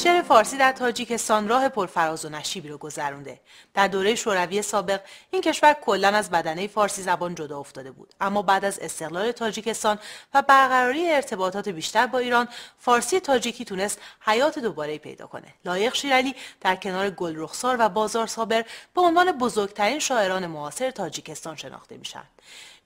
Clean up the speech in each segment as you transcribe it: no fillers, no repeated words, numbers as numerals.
شعر فارسی در تاجیکستان راه پرفراز و نشیبی رو گذرونده. در دوره شوروی سابق این کشور کلاً از بدنه فارسی زبان جدا افتاده بود، اما بعد از استقلال تاجیکستان و برقراری ارتباطات بیشتر با ایران، فارسی تاجیکی تونست حیات دوباره پیدا کنه. لایق شیرعلی در کنار گلرخسار و بازار صابر به عنوان بزرگترین شاعران معاصر تاجیکستان شناخته میشن.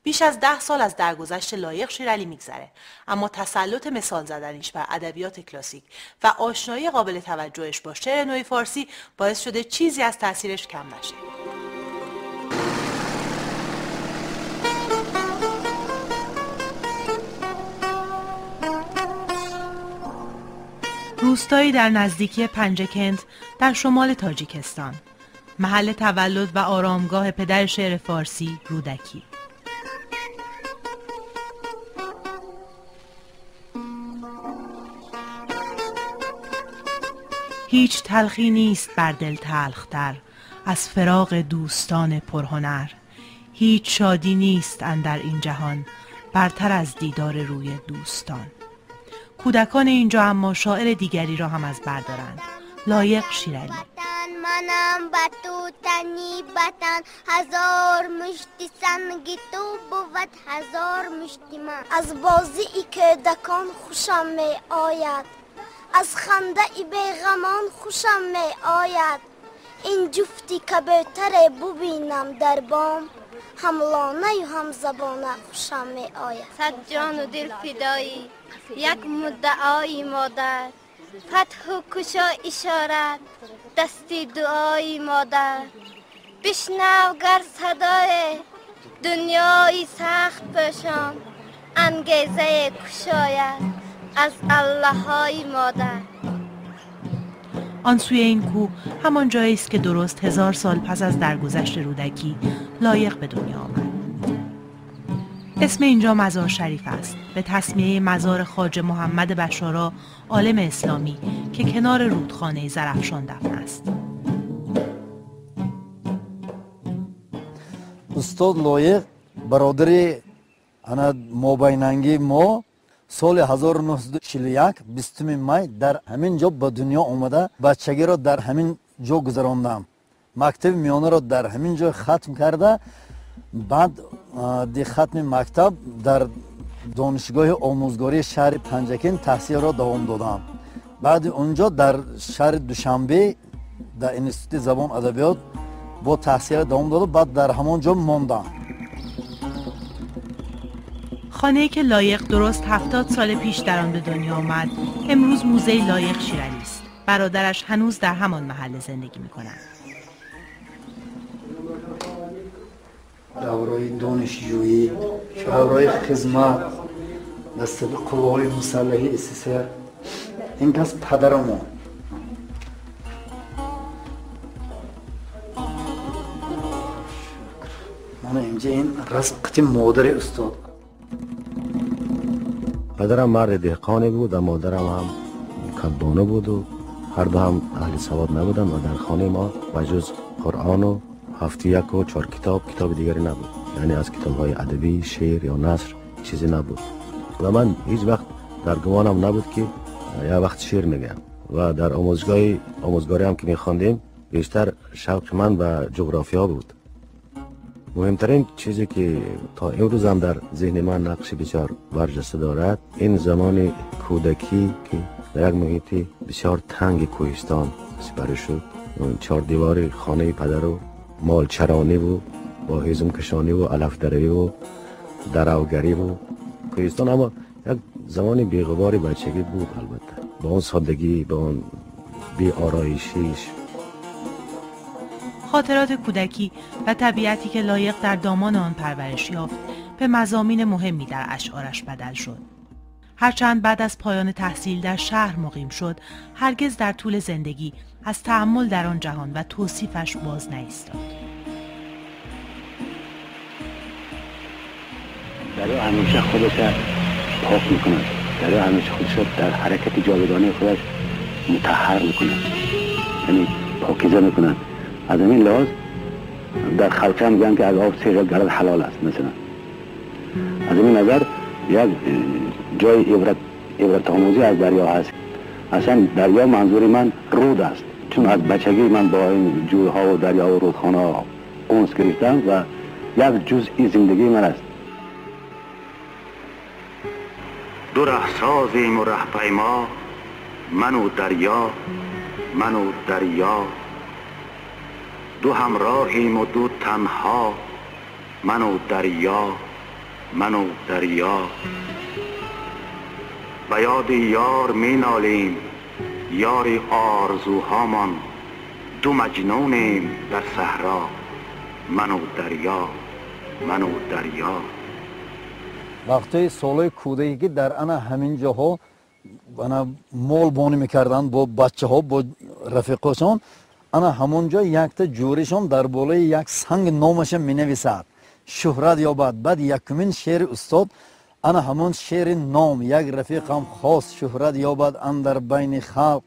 بیش از 10 سال از درگذشت لایق شیرعلی میگذره، اما تسلط مثال زدنیش بر ادبیات کلاسیک و آشنایی قابل توجهش با شعر نوی فارسی باعث شده چیزی از تاثیرش کم نشه. روستایی در نزدیکی پنجکنت در شمال تاجیکستان، محل تولد و آرامگاه پدر شعر فارسی رودکی. هیچ تلخی نیست بر دل تلختر از فراق دوستان پرهنر، هیچ شادی نیست اندر این جهان برتر از دیدار روی دوستان. کودکان اینجا اما شاعر دیگری را هم از بر دارند، لایق شیرعلی. منم با تو تنی بتن، هزار مشتی سنگی تو بود هزار مشتی من. از بازی کودکان خوشم می آید، از خنده ای بیغمان خوشم می آید. این جفتی کبوتر ببینم در بام، هم لانه و هم زبانه خوشم می آید. صد جان و دل فدایی یک مدعای مادر، فتح و کشا اشارت دستی دعای مادر. بشنو گر صدای دنیای سخت پوشان، انگیزه کشاید از الله های مادر. آن سوی این کوه همان جایی است که درست 1000 سال پس از درگذشت رودکی لایق به دنیا آمد. اسم اینجا مزار شریف است، به تسمیه مزار خواجه محمد بشارا، عالم اسلامی که کنار رودخانه زرافشان دفن است. استاد لایق برادر انا مابینانگی ما соли 1941 20 май дар ҳамин ҷо ба дунё омада, бачагиро дар ҳамин ҷо гузарондам, мактаби миёнаро дар ҳамин ҷо хатм карда, баъд хатми мактаб дар донишгоҳи омӯзгории шаҳри Панҷакент таҳсилро давом додам. Баъди он ҷо дар шаҳри Душанбе дар институти забон адабиёт бо таҳсилро давом додам, баъд дар ҳамон ҷо мондам. خانه‌ای که لایق درست 70 سال پیش در آن به دنیا آمد، امروز موزه لایق شیرعلی است. برادرش هنوز در همان محل زندگی می‌کند. دورای دانشجویی، دورای خدمت در قوای مسلح اسسر، این کس پدرمون. من اینجا این رسم قطعی مادر استاد. پدرم مرد دهقانی بود و مادرم هم کدبانو بود و هر دو هم اهل سواد نبودند و در خانه ما به جز قرآن و 7 و 4 کتاب دیگری نبود. یعنی از کتاب های ادبی، شعر یا نثر چیزی نبود و من هیچ وقت در گمانم نبود که یه وقت شعر میگم. و در آموزگاری هم که میخواندیم بیشتر شوق من به جغرافیا بود. مهمترین چیزی که تا امروز هم در ذهن من نقش بسیار برجسته دارد، این زمان کودکی که در یک محیط بسیار تنگ کوهستان سپری شد، 4 دیوار خانه پدر و مال چرانی و با هیزم کشانی و علف دروی و دروگری و کوهستان، اما یک زمان بی‌غبار بچگی بود. البته با اون سادگی، با اون بی آرایشیش. خاطرات کودکی و طبیعتی که لایق در دامان آن پرورش یافت به مضامین مهمی در اشعارش بدل شد. هرچند بعد از پایان تحصیل در شهر مقیم شد، هرگز در طول زندگی از تأمل در آن جهان و توصیفش باز نایستاد. دریا همیشه خودش پاک میکند، دریا همیشه خودش در حرکت جاودانه خودش مطهر میکند، یعنی پاکیزه میکند. از همین لحاظ در خلقه هم میگن که از آب سه گلد حلال است مثلا. از این نظر یک جای عبرت آموزی از دریا هست. اصلا دریا منظور من رود است، چون از بچگی من با این جوی‌ها و دریا و رودخانه انس گرفتم و یک جزئی زندگی من است. دو ره سازیم و ره پیما، من و دریا، من و دریا. دو همراهیم و دو تنها، من و دریا، من و دریا. به یاد یار می نالیم، یار آرزوهامان. دو مجنونیم در صحرا، من و دریا، من و دریا. وقتی سالهای کودکی که در انا همین جاها انا مال بانی میکردن با بچه ها با رفیقاشون، انا همونجا یک تا جوریشون در بالای یک سنگ نامش می نویسد شهرت یابد. بعد یکمین شعر استاد انا همون شعر نام یک رفیقم خواست شهرت یابد اندر بین خلق،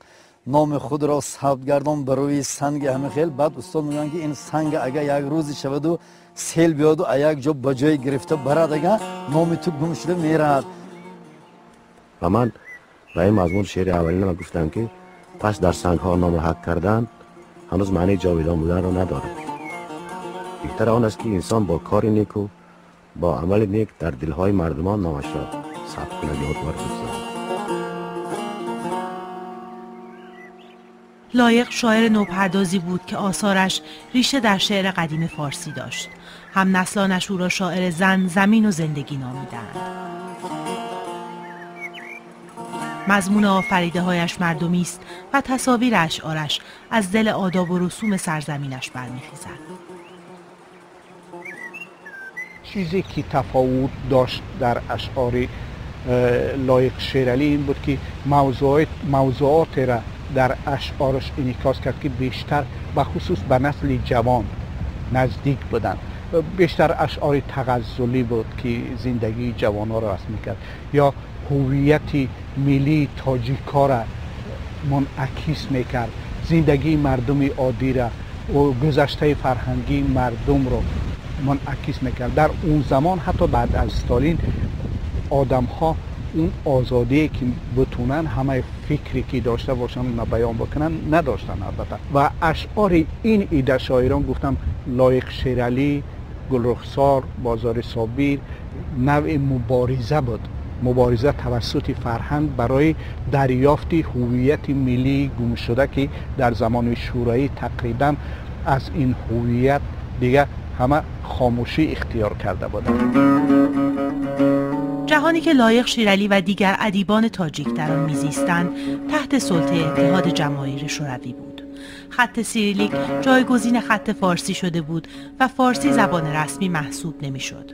نام خود را ثبت گردان بر روی سنگ همه خیل. بعد استاد میگن که این سنگ اگر یک روزی شود و سیل بیاد و یک جا به جای گرفته برد، اگر نام تو گم شده میرد. و من و این مضمون شعر اولین گفتم که پس در سنگ ها نام حک کردن هنوز معنی جاویدان بودن را ندارد. بهتر آن است که انسان با کار نیک و با عمل نیک در دلهای مردمان نامش را ثبت کند، یادگار بگذارد. لایق شاعر نوپردازی بود که آثارش ریشه در شعر قدیم فارسی داشت. هم نسلانش او را شاعر زن، زمین و زندگی نامیدند. مضمون آفریده هایش مردمی است و تصاویر اشعارش از دل آداب و رسوم سرزمینش برمیخیزد. چیزی که تفاوت داشت در اشعار لایق شیرعلی این بود که موضوعات را در اشعارش انعکاس کرد که بیشتر به خصوص به نسل جوان نزدیک بودند. بیشتر اشعار تغزلی بود که زندگی جوانها را رسم میکرد یا هویت ملی تاجیک‌ها را منعکس میکرد، زندگی مردم عادی را و گذشته فرهنگی مردم را منعکس میکرد. در اون زمان حتی بعد از استالین آدم‌ها اون آزادی که بتونن همه فکری که داشته باشن و بیان بکنن نداشتن البته. و اشعار این ایده شاعران گفتم لایق شیرعلی، گلرخسار، بازار صابیر نوع مبارزه بود، مبارزه توسط فرهنگ برای دریافت هویت ملی گم شده که در زمان شوروی تقریبا از این هویت دیگه همه خاموشی اختیار کرده بودند. جهانی که لایق شیرعلی و دیگر ادیبان تاجیک در آن میزیستند تحت سلطه اتحاد جماهیر شوروی بود. خط سیریلیک جایگزین خط فارسی شده بود و فارسی زبان رسمی محسوب نمیشد.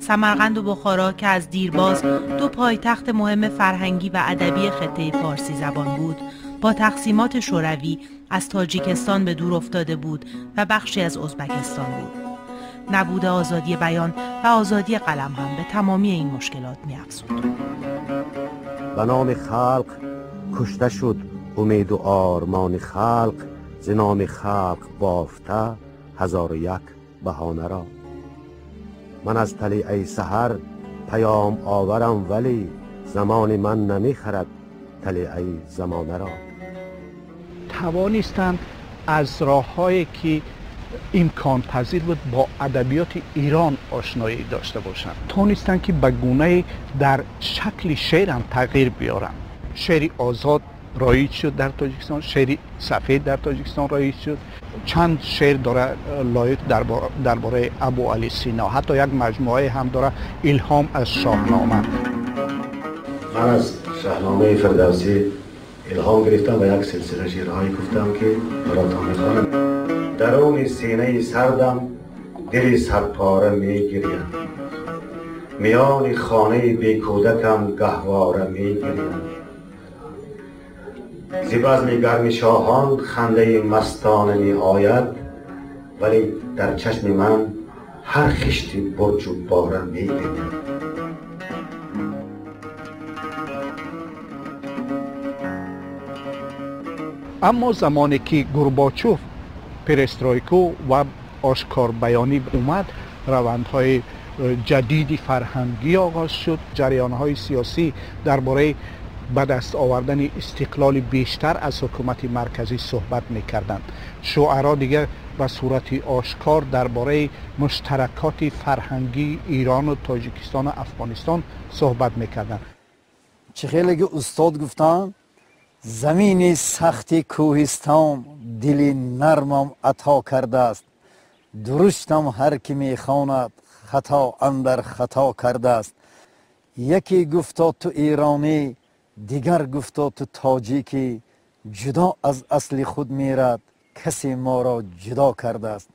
سمرقند و بخارا که از دیرباز دو پایتخت مهم فرهنگی و ادبی خطه فارسی زبان بود، با تقسیمات شوروی از تاجیکستان به دور افتاده بود و بخشی از ازبکستان بود. نبود آزادی بیان و آزادی قلم هم به تمامی این مشکلات می‌افزود. به نام خلق کشته شد امید و آرمان خلق، ز نام خلق بافته 1001 بهانه را. من از طلیعه سحر پیام آورم، ولی زمان من نمیخرد طلیعه زمانه را. توانستند از راه‌هایی که امکان پذیر بود با ادبیات ایران آشنایی داشته باشند، توانستند که به گونه در شکل شعر هم تغییر بیارند. شعر آزاد رایج شد در تاجیکستان، شعر سفید در تاجیکستان رایج شد. چند شعر داره لایق درباره ابوعلی سینا، حتی یک مجموعه هم داره الهام از شاهنامه. من از شاهنامه فردوسی الهام گرفتم و یک سلسله شعرهایی گفتم که براتان میخوانم. درون سینه سردم دل صدپاره میگریم، میان خانه بی کودکم گهواره میگریم. ز بزم گرم شاهان خنده مستانه می آید، ولی در چشم من هر خشت برج و باره میگریم. اما زمانی که گورباچوف پرسترویکو و آشکار بیانی اومد، روندهای جدید فرهنگی آغاز شد. جریانهای سیاسی درباره به دست آوردن استقلال بیشتر از حکومت مرکزی صحبت میکردند. شعرا دیگر به صورت آشکار درباره مشترکات فرهنگی ایران و تاجیکستان و افغانستان صحبت میکردند. چه خیلی که استاد گفتن زمین سخت کوهستان دل نرمم عطا کرده است، درشتم هر کی میخواند خطا اندر خطا کرده است. یکی گفتا تو ایرانی، دیگر گفتا تو تاجیکی، جدا از اصل خود میرد کسی ما را جدا کرده است.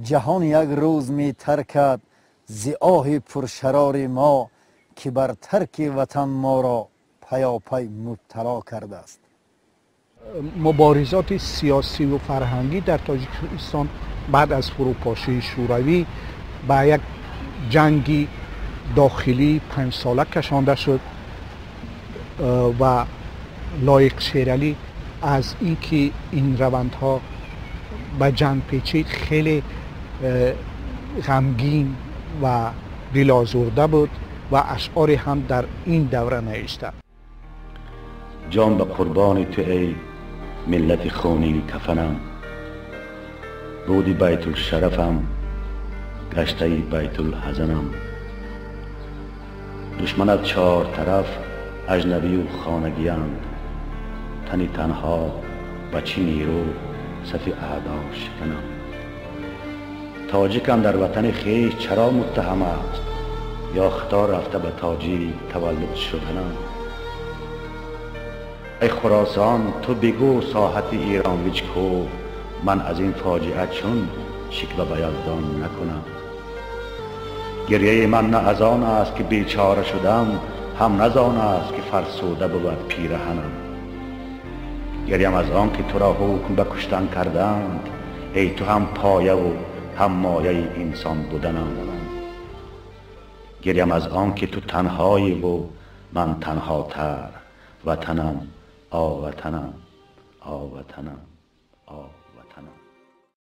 جهان یک روز می ترکد ز آه پرشرار ما، که بر ترک وطن ما را پیاپی مبتلا کرده است. مبارزات سیاسی و فرهنگی در تاجیکستان بعد از فروپاشی شوروی به یک جنگ داخلی 5 ساله کشانده شد و لایق شیرعلی از اینکه این روندها به جنگ پیچید خیلی غمگین و دل‌آزرده بود و اشعاری هم در این دوره نوشته. جان به قربان تو ای ملت خونین کفنم، بودی بیت الشرفم گشته ای بیت الحزنم. دشمن از 4 طرف اجنبی و خانگیاند، تنی تنها با چی نیرو صف اعدا شکنم. تاجیکم در وطن خویش چرا متهم است، یا خطا رفته به تاجیک تولد شدنم. ای خراسان تو بگو ساحت ایران ویچ کو، من از این فاجعه چون شکوه به یزدان نکنم. گریه من نه از آن است که بیچاره شدم، هم نه آن است که فرسوده بود پیرهنم. گریم از آن که تو را حکم به کشتن کردند، ای تو هم پایه و هم مایه انسان بودنم. گریم از آن که تو تنهایی و من تنها تر، وطنم آ وطنم آ وطنم آ.